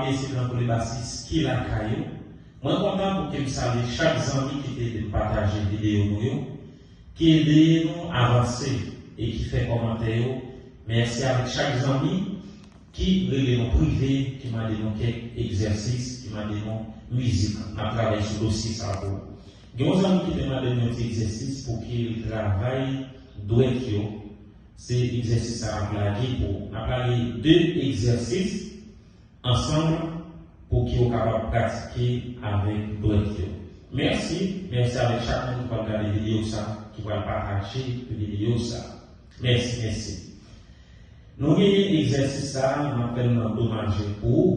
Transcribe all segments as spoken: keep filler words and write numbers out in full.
Mèsi tankou le basis ki lakay ou. Mwen kontan pou ke m salye chak zanmi ki te ede m pataje videyo nou yo, ki ede nou avanse e ki fè kòmantè yo. Mèsi avèk chak zanmi ki rele nou prive, ki mande nou kèk egzèsis, ki mande nou mizik. N ap travay sou dosye sa pou ou. Gen yon zanmi ki te mande m yon ti egzèsis pou ke l travay dwèt yo. Se egzèsis sa n ap lage pou ou. N ap lage de egzèsis ansanm pou ke w kapab pratike avèk dwèt yo. Mèsi, mèsi avèk chak moun ki pral gade videyo sa, ki pral pataje videyo sa. Mèsi, mèsi. Nou genyen egzèsis sa, n ap fè l nan do majè pou ou.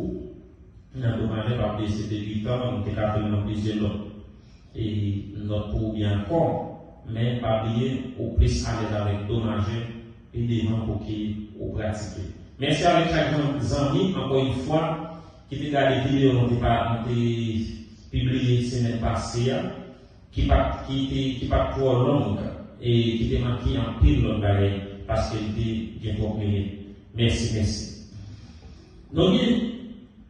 Nan do majè, pa bliye se de uit an, nou te ka fè l nan plizyè nòt. E nòt pou oubyen akò, men pa bliye ou plis alèz avèk do majè pi devan pou ke ou pratike. Mèsi avèk chak zan-, zanmi, ankò yon fwa, ki te gade videyo nou te pa, nou te pibliye semèn pase a, ki pa t, ki te, ki pa t twò long, e ki te manke anpil lòt bagay, paske li te gen twòp minit. Mèsi, mèsi. Nou gen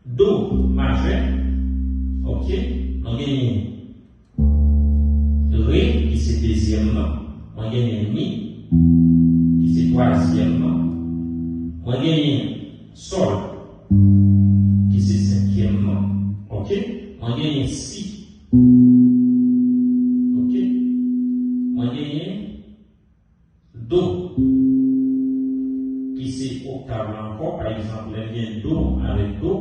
do majè, oke, nou genyen re, ki se dezyèm nan. Mwen genyen mi, ki se twazyèm nan. Mwen genyen sòl, ki se senkyèm nan. Oke? Mwen genyen si. Oke? Mwen genyen do, ki se oktav la ankò. Pa egzanp, lè m gen do avèk do,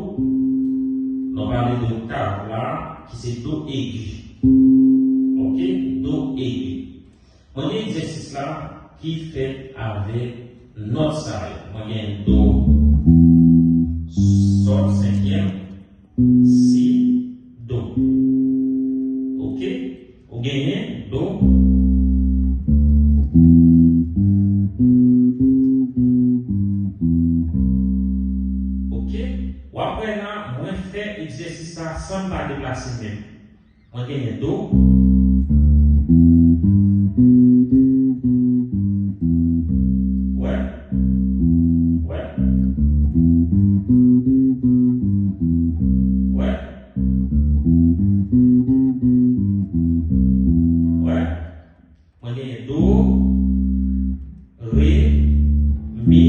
nou pale de oktav la, ki se do egi. Oke? Do egi. Mwen gen egzèsis la ki fèt avèk nòt sa yo. Mwen gen do, sòl senkyèm, si, do. Oke? Ou genyen do. Oke? W ap wè la, mwen fè egzèsis sa san m pa deplase men m. Mwen genyen do. Wè. Wè. Wè. Wè. Mwen genyen do, re, mi,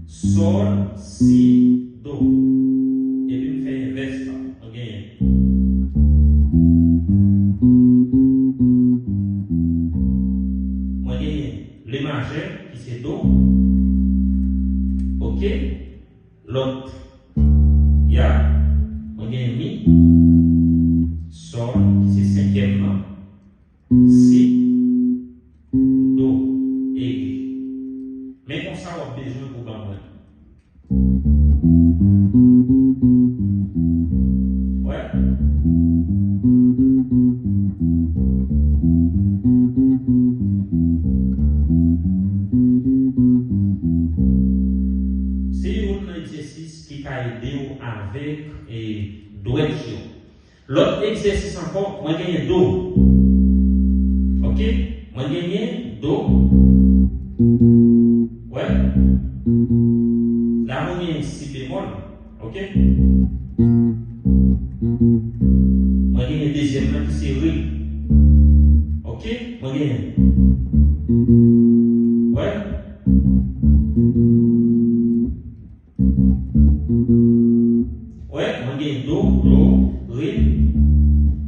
sòl, si, do. Epi m fè envès la. Mwen genyen. Mwen genyen le majè, ki se do. Oke? Lòt ya, mwen genyen mi, sòl, ki se senkyèm nan. Si, do, egi. Men konsa w ap bezwen pou ban mwen. Wè. Se youn nan egzèsis ki ka ede w avèk, e, dwèt yo. Lòt egzèsis ankò, mwen genyen do. Oke? Mwen genyen do. Wè? La mwen genyen si bemòl. Oke? Mwen genyen dezyèm nan ki se re. Oke? Mwen genyen. Wè? Wè, mwen gen do, do, re,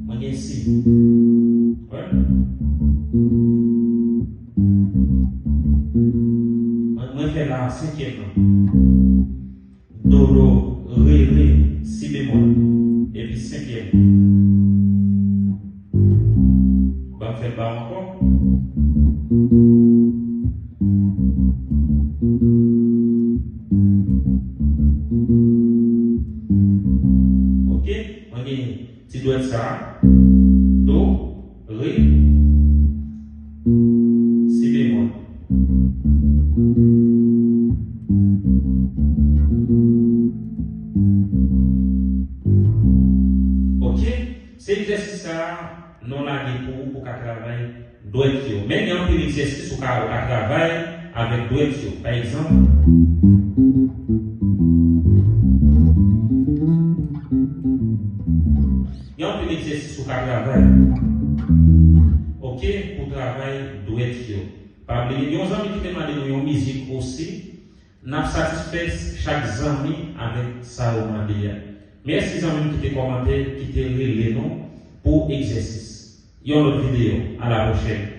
mwen gen si. Wè. Mwen, mwen fè la senkyèm nan. Do, do, re, re, si bemòl. Epi senkyèm. Ban m fè l ba w ankò. Oke, mwen gen ti dwèt sa a. Do, re, si bemòl. Oke, se egzèsis sa a nou lage pou ou, pou w ka travay dwèt yo. Men gen anpil egzèsis ou ka, ou ka travay avèk dwèt yo. Pa egzanp, egzèsis ou ka travay. Oke, pou travay dwèt yo. Pa bliye, yon zanmi ki te mande nou yon mizik osi. N ap satisfè chak zanmi avèk sa yo mande a. Mèsi zanmi m ki te kòmante, ki te rele nou pou egzèsis. Yon lòt videyo. A la pwochèn.